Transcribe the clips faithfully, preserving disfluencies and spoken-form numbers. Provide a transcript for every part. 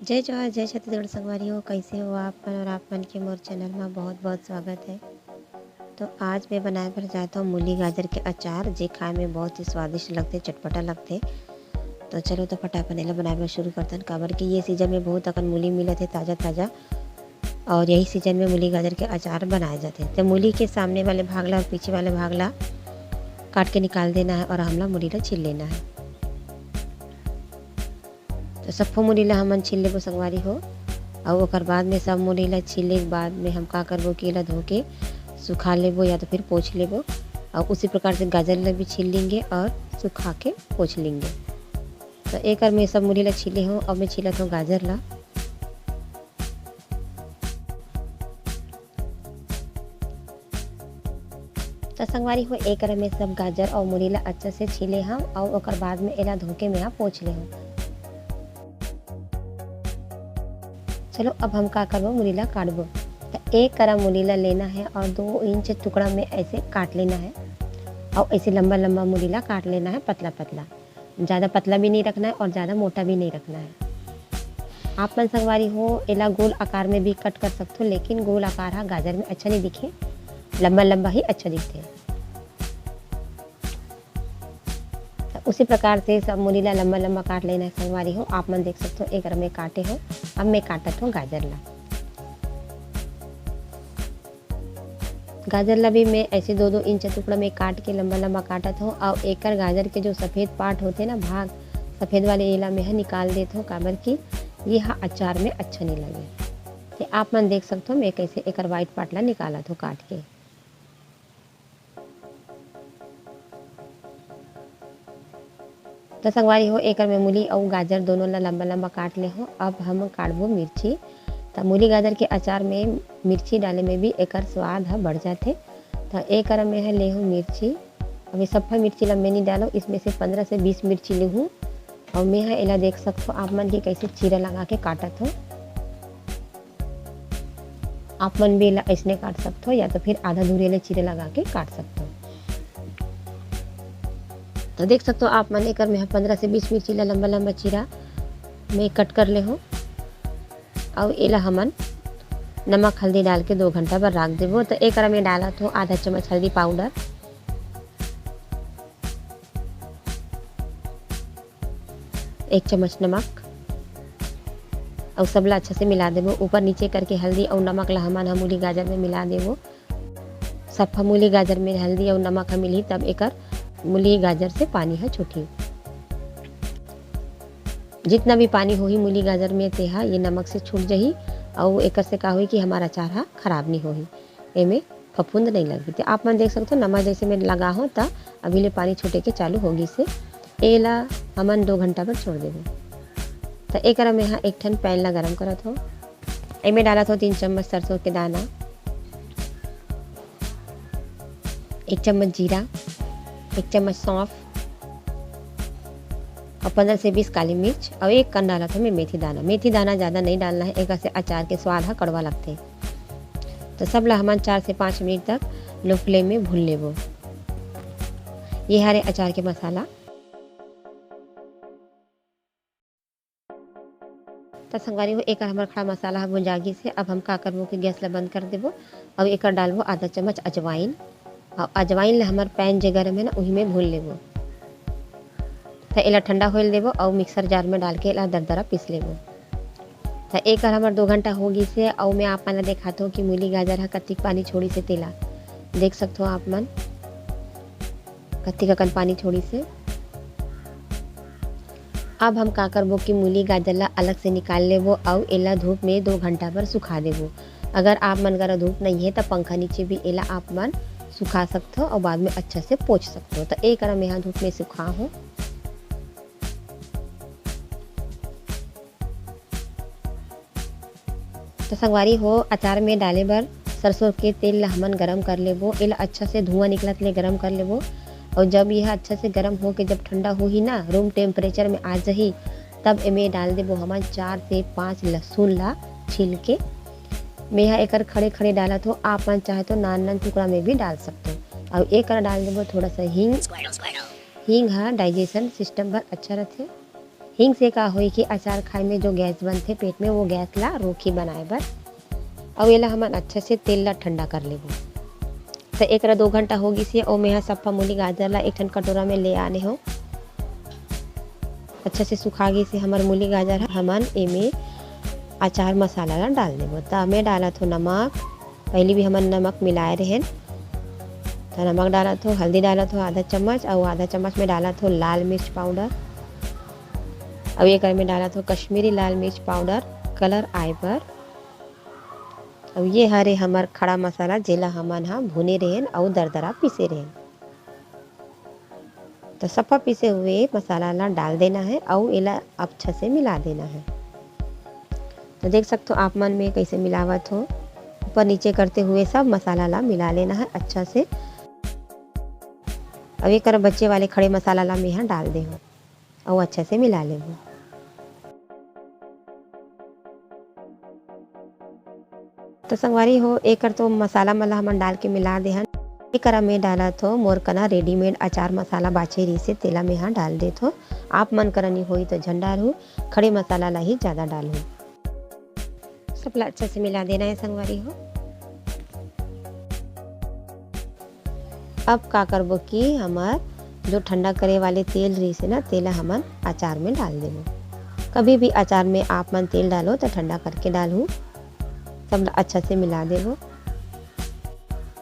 जय जोहार, जय छत्तीसगढ़ संगवारी हो। कैसे हो आप मन? और आप मन के मोर चैनल में बहुत बहुत स्वागत है। तो आज मैं बनाए बर जात हूँ मूली गाजर के अचार, जे खाए में बहुत ही स्वादिष्ट लगथे, चटपटा लगथे। तो चलो तो फटाफट एला बनाए बर शुरू करथन, काबर कि ये सीजन में बहुत अकन मूली मिलत हे ताज़ा ताज़ा, और यही सीजन में मूली गाजर के अचार बनाए जाथे। तो मूली के सामने वाले भाग ला और पीछे वाले भाग ला काट के निकाल देना है और हमला मूली ला छील लेना है। तो सब्बो मूली ला हमन छील लेबो संगवारी हो। और ओकर बाद में सब मूली ला छीले के बाद में हम का करबो कि एला धो के सुखा लेबो या तो फिर पोंछ लेबो। और उसी प्रकार से गाजर ला भी छील लेंगे और सुखा के पोंछ लेंगे। तो एकर में सब मूली ला छीले हो, अब मैं छीलत हूँ गाजर ला। त संगवारी हो, एकर में सब गाजर और मूली ला अच्छा से छीले हव और ओकर बाद में एला धो के मेहा पोंछ ले हव। चलो, अब हम का करबो, मूली ला काटबो। त एक करा मूली ला लेना है और दो इंच टुकड़ा में ऐसे काट लेना है और ऐसे लंबा लंबा मूली ला काट लेना है, पतला पतला। ज़्यादा पतला भी नहीं रखना है और ज़्यादा मोटा भी नहीं रखना है। आप मन संगवारी हो, एला गोल आकार में भी कट कर सकथो, लेकिन गोल आकार हा गाजर में अच्छा नहीं दिखे, लंबा लंबा ही अच्छा दिखथे। तो उसी प्रकार से सब मूली ला लंबा लंबा काट लेना है संगवारी हो। आप मन देख सकथो, एक रमे काटे हो, अब मैं काटत हूँ गाजर ला। गाजर ला भी मैं ऐसे दो दो इंच टुकड़ा में काट के लंबा लंबा काटत हूँ। और एकर गाजर के जो सफेद part होथे ना, भाग सफेद वाले, एला मैं ह निकाल देत हूँ, काबर कि ये हा अचार में अच्छा नहीं लगे। ते आप मन देख सकथो, मैं कैसे एकर white part ला निकालत हूँ काट के। त संगवारी हो, एकर में मूली अउ गाजर दोनों ला लंबा लंबा काट ले हो। अब हम काटबो मिर्ची। त मूली गाजर के अचार में मिर्ची डाले में भी एकर स्वाद ह बढ़ जाथे। त एकर में ह ले हो मिर्ची। अब ये सब्बो मिर्ची ला मैं नहीं डालो, इसमें से पंद्रह से बीस मिर्ची लेहूँ। और मैं ह एला देख सकथो आप मन के कैसे चीरा लगा के काटत हो। आप मन भी एला अइसने काट सकथो या तो फिर आधा धुरी ले चीरा लगा के काट सकथो। तो देख सकथो आप मन, एकर में ह पंद्रह से बीस मिर्ची ला लंबा लंबा चीरा में कट कर ले हो। अउ एला हमन नमक हल्दी डाल के दो घंटा बर राख देबो। तो एकर में डालत हो आधा चम्मच हल्दी पाउडर, एक चम्मच नमक, अउ सबला अच्छा से मिला देबो। ऊपर नीचे करके हल्दी अउ नमक ला हमन ह मूली गाजर में मिला देबो। सफा मूली गाजर में हल्दी अउ नमक ह मिलही, तब एकर मूली गाजर से पानी ह छूटही। जितना भी पानी होही मूली गाजर में, तेहा ये नमक से छूट जही, अउ एकर से का होही कि हमार अचार ह खराब नहीं होही, एमे फफूंद नहीं लगही। ते आप मन देख सकथो, नमक जैसे मैं लगा हो, त अभी ले पानी छूटे के चालू हो गिस हे। एला हमन दो घंटा बर छोड़ देबो। त एकर में ह एक ठन pan ला गरम करत हो, एमे डालत हो तीन चम्मच सरसों के दाना, एक चम्मच जीरा, एक चम्मच सौंफ, और पंद्रह से बीस काली मिर्च, और एक कन डालत हो मैं मेथी दाना। मेथी दाना ज़्यादा नहीं डालना है, एकर से अचार के स्वाद ह कड़वा लगथे। तो सब ला हमन चार से पाँच मिनट तक low flame में भून लेबो। ये हरे अचार के मसाला। त संगवारी हो, एकर हमर खड़ा मसाला ह भुंजा गिस हे। अब हम का करबो कि गैस ला बंद कर देबो, अउ एकर डालबो आधा चम्मच अजवाइन। अउ अजवाइन ला हमर pan जे गरम हे ना, उही में भून लेबो। त एला ठंडा होइल देबो अउ mixer jar में डाल के एला दरदरा पीस लेबो। त एकर हमर दो घंटा हो गिस हे, अउ मैं आप मन ला देखात हूँ कि मूली गाजर ह कतिक पानी छोड़िस हे तेला। देख सकथो आप मन, कतिक अकन पानी छोड़िस हे। अब हम का करबो कि मूली गाजर ला अलग से निकाल लेबो अउ एला धूप में दो घंटा बर सुखा देबो। अगर आप मन करा धूप नहीं है, त पंखा नीचे भी एला आप मन सुखा सकथो अउ बाद में अच्छा से पोंछ सकथो। त ए करा मेहा धूप में सुखा हो। तो संगवारी हो, अचार में डाले बर सरसों के तेल ला हमन गरम कर लेबो। एला अच्छा से धुआं निकलत ले गरम कर लेबो। और जब यह अच्छा से गरम होके जब ठंडा होही ना, room temperature में आ जाही, तब एमे डाल देबो हमन चार से पाँच लहसुन ला छील के। मेहा एकर खड़े खड़े डालत हो, आप मन चाहे तो नान नान टुकड़ा में भी डाल सकते हो। और एकर डाल देबो थोड़ा सा हींग। हींग हा digestion system बर अच्छा रहथे। हींग से का होही कि अचार खाए में जो गैस बनथे पेट में, वो गैस ला रोकही बनाए बर। अउ एला हमन अच्छा से तेल ला ठंडा कर लेबो। त एकरा दो घंटा हो गिस हे, अउ मेंहा सफ्फा मूली गाजर ला एक ठन कटोरा में ले आने हो। अच्छा से सुखा गिस हे हमर मूली गाजर ह। हमन एमे अचार मसाला ला डाल देबो। त मैं डालत हो नमक, पहली भी हमन नमक मिलाए रहेन। त नमक डालत हो, हल्दी डालत हो आधा चम्मच, अउ आधा चम्मच में डालत हो लाल मिर्च पाउडर, अउ एकर में डालत हो कश्मीरी लाल मिर्च पाउडर, कलर आए बर। अउ ये हरे हमर खड़ा मसाला, जेला हमन ह भुने रहेन अउ दरदरा पीसे रहेन। त सफा पीसे हुए मसाला ला डाल देना है अउ एला अच्छा से मिला देना है। त देख सकथो आप मन में कैसे मिलावत हो, ऊपर नीचे करते हुए सब मसाला ला मिला लेना है अच्छा से। अब एकर बचे वाले खड़े मसाला ला मेहा डाल दे हूँ अउ अच्छा से मिला लेबो। त संगवारी हो, एकर तो मसाला मन ला हमन डाल के मिला दे हन। एकरा में डालत हो मोर कना रेडीमेड अचार मसाला बाचे रहिसे, तेला मेहा डाल देत हो। आप मन करा नी होई तो झन डालहू, खड़े मसाला ला ही ज्यादा डालहू। सबला अच्छा से मिला देना है संगवारी हो। अब का करबो कि हमर जो ठंडा करे वाले तेल रहिसे ना, तेला हमन अचार में डाल देबो। कभी भी अचार में आप मन तेल डालो त ठंडा करके डालहू। सब ला अच्छा से मिला देबो।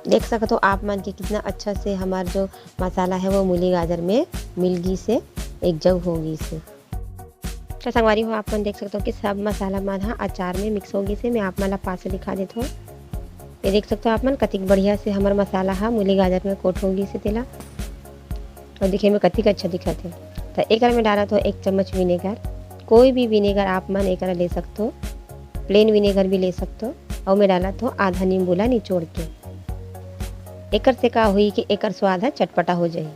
देख सकत हो आप मन के कितना अच्छा से हमर जो मसाला है वो मूली गाजर में मिल गिस हे, एक जग हो गिस हे। तो संगवारी हो, आप मन देख सकत हो कि सब मसाला मन ह अचार में मिक्स हो गिस हे। मैं आप मन ला पास से दिखा देत हूँ। ये देख सकत हो आप मन कतिक बढ़िया से हमर मसाला ह मूली गाजर में कोट हो गिस हे तेला। और दिखे में कतिक अच्छा दिखत हे। त एकर में डालत हो एक चम्मच विनेगर। कोई भी विनेगर आप मन एकर ले सकत हो, प्लेन विनेगर भी ले सकत हो। और मैं डालत हो आधा नींबू ला निचोड़ के। एकर से का होई कि एकर स्वाद ह चटपटा हो जाही।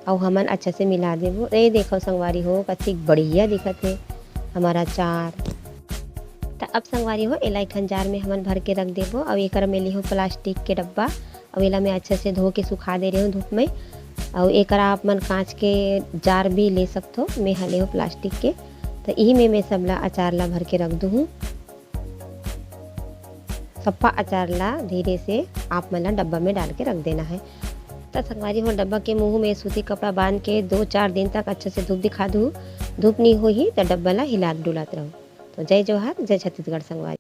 अउ हमन अच्छा से मिला देबो। ए देखो संगवारी हो, कतिक बढ़िया दिखत हे हमर अचार। त अब संगवारी हो, एला एक ठन जार में हमन भर के रख देबो। अउ एकर में लेहो प्लास्टिक के डब्बा, अउ एला मैं अच्छा से धो के सुखा दे रहे हूँ धूप में। अउ एकर आप मन कांच के जार भी ले सकथो, मैं ह लेहो प्लास्टिक के। त इही में मैं सबला अचार ला भर के रख दूँ। सप्पा अचार ला धीरे से आप मन ला डब्बा में डाल के रख देना है। त संगवारी हो, डब्बा के मुंह में सूती कपड़ा बांध के दो चार दिन तक अच्छा से धूप दिखा दू। धूप नहीं होही त डब्बा ला हिलात डुलात रहू। तो जय जोहार, जय छत्तीसगढ़ संगवारी।